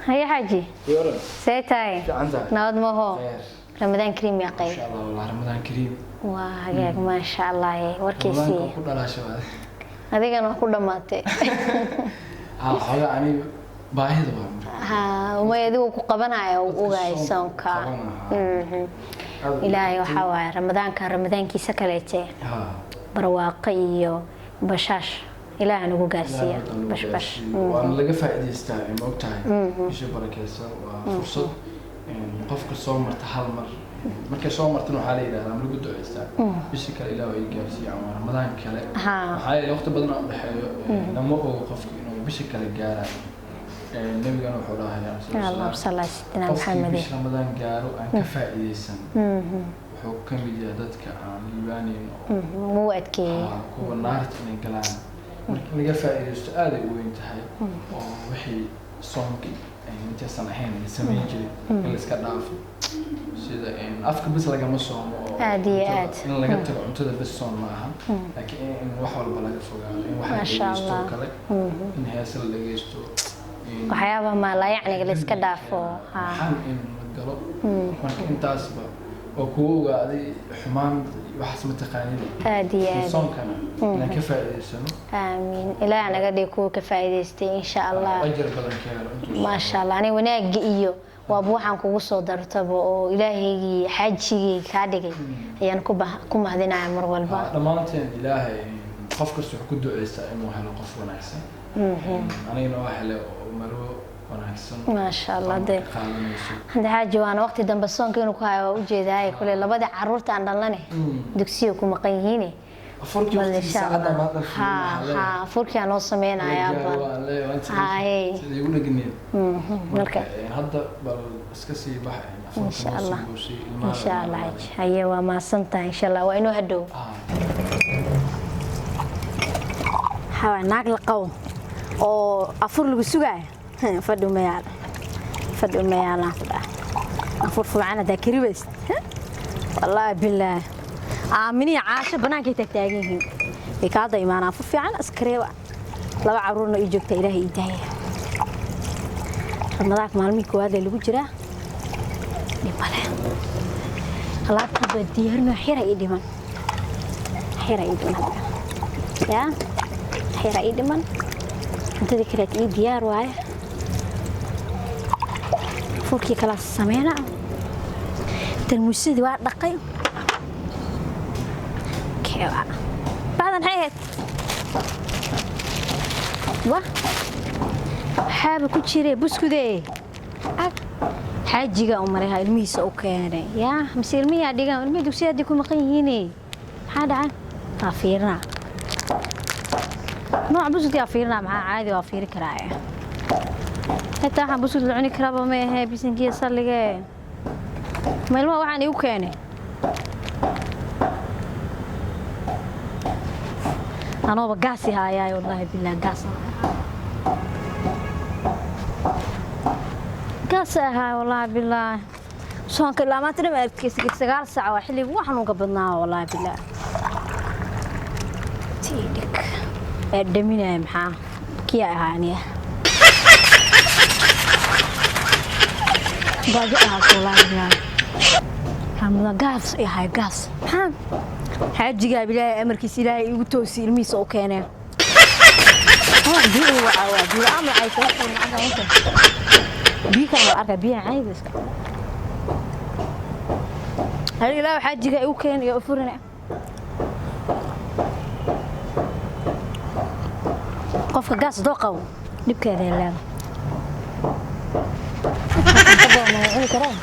Haye xaaji. Yoran. See tahay? Fiican tahay. Nabad maho? Kheer. Ramadaan kariim yaa qayb. Insha Allah, wallah, Ramadaan kariim. Waa hagaag, maasha Allah, warkiisii. Ramadaanka ku dhalaashay waa. Adigana waa ku dhammaatay. Ah, xogaa aniga baahida waa marka. Ha, umay adigu ku qabanaya oo Dadka ogaay soonka soonka. qabanaya. Aad u Ilaahay waxaa waaye ramadaanka ramadaankiisa kaleete barwaaqo iyo bashaash Ilaahay nagu gaarsiiya. Ilaahay nagu bashbash. gaarsiiyo. Waana laga faa'iidaystaa, ma ogtahay? Bisha barakeysan waa fursad qofka soo marta hal mar. Markay soo martana waxaa la yidhahdaa ama lagu duceystaa bishii kale Ilaah ii gaarsiiyo ama Ramadaan kale. Maxaa yeelay waqti badan oo udhexeeyo lama ogo qofka inuu bisha kale gaarayo. Nabigana wuxuu dhahay calayhi Allahumma salaam, salli ala sayyidina qofkii Maxamed. Bisha Ramadaan gaaro aan ka faa'iideysan wuxuu ka mid yahay dadka aan liibaaneyn oo Wuu adkeeyey. Kuwa naarta inay galaan. Marka in laga faa'iideysto aad ay u weyn tahay, oo wixii soonkii ay intaysan ahayn la samayn jiray in la iska dhaafo, sida in afka bes lagama soomo oo Aad iyo cuntada- aad. In laga tago cuntada bes soon ma aha, laakiin in wax walba laga fogaado, in wax la Maasha dhegeysto Allah. kale, in heese la dhegeysto, in waxyaabaha maalayacniga la iska dhaafo. Maxaan in la galo. Marka intaasba oo kugu ogaaday xumaan waxaas ma taqaanid. Aad iyo aad. Soonkana inaan ka faa'iidaysano. Aamiin, Ilaah naga dhig kuwa ka faa'iidaystay, insha Allah. Ajar badan ka helo intuu Maasha Allah, aniga wanaagga iyo waaba waxaan kugu soo dartaba oo Ilaahaygii xaajigii kaa dhigay ayaan ku mahadinaya mar walba. Dhammaanteen Ilaahay qof kasta wuxuu ku duceystaa inuu helo qof wanaagsan. Anigana waa helay oo marwo wanaagsan Maasha Allah. oo Dee ka qaadanayso. Hadda xaaji waana waqti dambe soonka inuu ku hayo waa ujeedaay kule labadii caruurta aan dhalnane dugsiga ku maqan yihiine. Afurkii Bal waqtigiisa insha saacadda Allah. maanta. Ha, afurkii aan noo sameynayaa bal. Haye. Sida igu dhaganeen. Marka marka hadda bal iska sii bax Insha afurka noo Allah. sii gooshay ilmaha. Insha Allah xaaji, haye, waa mahadsantahay, insha Allah waa inuu hadhow. Waxaa waaye naag la qabo oo afur lagu sugaayo, fadhi uma yaalo, fadhi uma yaalaan ku dhahay. Afur fiican haddaa karibaysid, wallaahi bilaahi, Aaminiya Caasho bannaankay taagtaagan yihiin, way kaa daymaanaa. Afur fiican askareeba, laba caruurna ii joogta, Ilaahay ii daaya. Ramadaanka maalmihii koowaad ee lagu jiraa dhib male. Alaabta hadda diyaarinoo xira ii dhiman, xira ii dhiman hadda, yaa xira ii dhiman. Cuntadii kaleet ii diyaar waaye, furkii kala sameyna, tarmuusadii waa dhaqay. Kewa bacdan maxay ahayd? Wa waxaaba ku jire buskudee ag xaajiga u maray ilmihiisa u keenay, yaa mise ilmihiyaa dhigan, ilmihii dugsiga haddii ku maqan yihiine. Maxaa dhacay? Waa fiirinaa nooca buskudka, waa fiirinaa. Maxaa caadi waa fiiri karaa xitaa waxaan buskud la cuni karaaba ma ahee. Bisinkiya sallige, ma ilmaha waxaan igu keenay anooba gaasi haayaay, wallaahi billaah, gaas gaas ahaa, wallaahi billaah. Soonka ilaa maanta dhan arkaysa 9 saac waa xilliga ugu xanuunka badnaa, wallaahi billaah. Tiidhig ee dhaminaya maxaa kiya ahaa aniga gaajo ahaas, wallaahi billaah. Ramadaan gaas ahay, gaas. Maxaa xaajigaa Ilaahay amarkiisa Ilaahay igu toosi ilmihiisa u keeneen. Biyo waa waa biyo ama ay soo macaan biyo kale waa arkaa, biyaha caadiga iska. Hal Ilaahay xaajiga igu keenay iyo furina qofka gaas doo qabo dhibkeeda ay leedahay. Cunto badan ma cuni karaa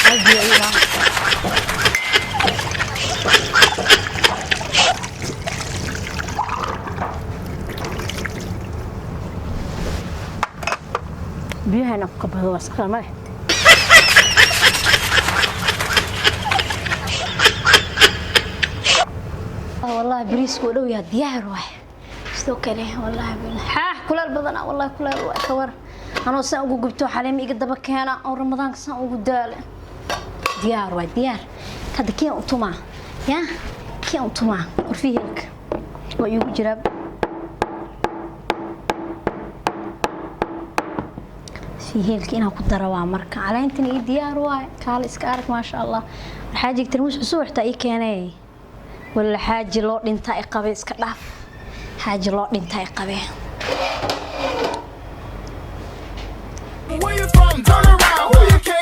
xaajiga igu. Biyahana ku kabado waa iska male. Wallahi bariisku waa dhow yahay, diyaar waay. Sidoo kale wallahi billah xaax kuleel badan ah, wallahi kuleel waay. Ka war anoo saan ugu gubto xaleem iga daba keena oo Ramadaanka saan ugu daale. Diyaar waay, diyaar. Hadda kii u tumaa, ya kii u tumaa qorfihii hilka waa iigu jiraa. Heelka inaan ku daro waa marka caleentan ii diyaar waay. Kaale iska arag, maasha Allah. Xaajiga tarmuus cusub xitaa ii keenay. Walla xaaji loo dhintaa i qabe, iska dhaaf. Xaaji loo dhintaa i qabe. Where you from? Turn around. Who you care?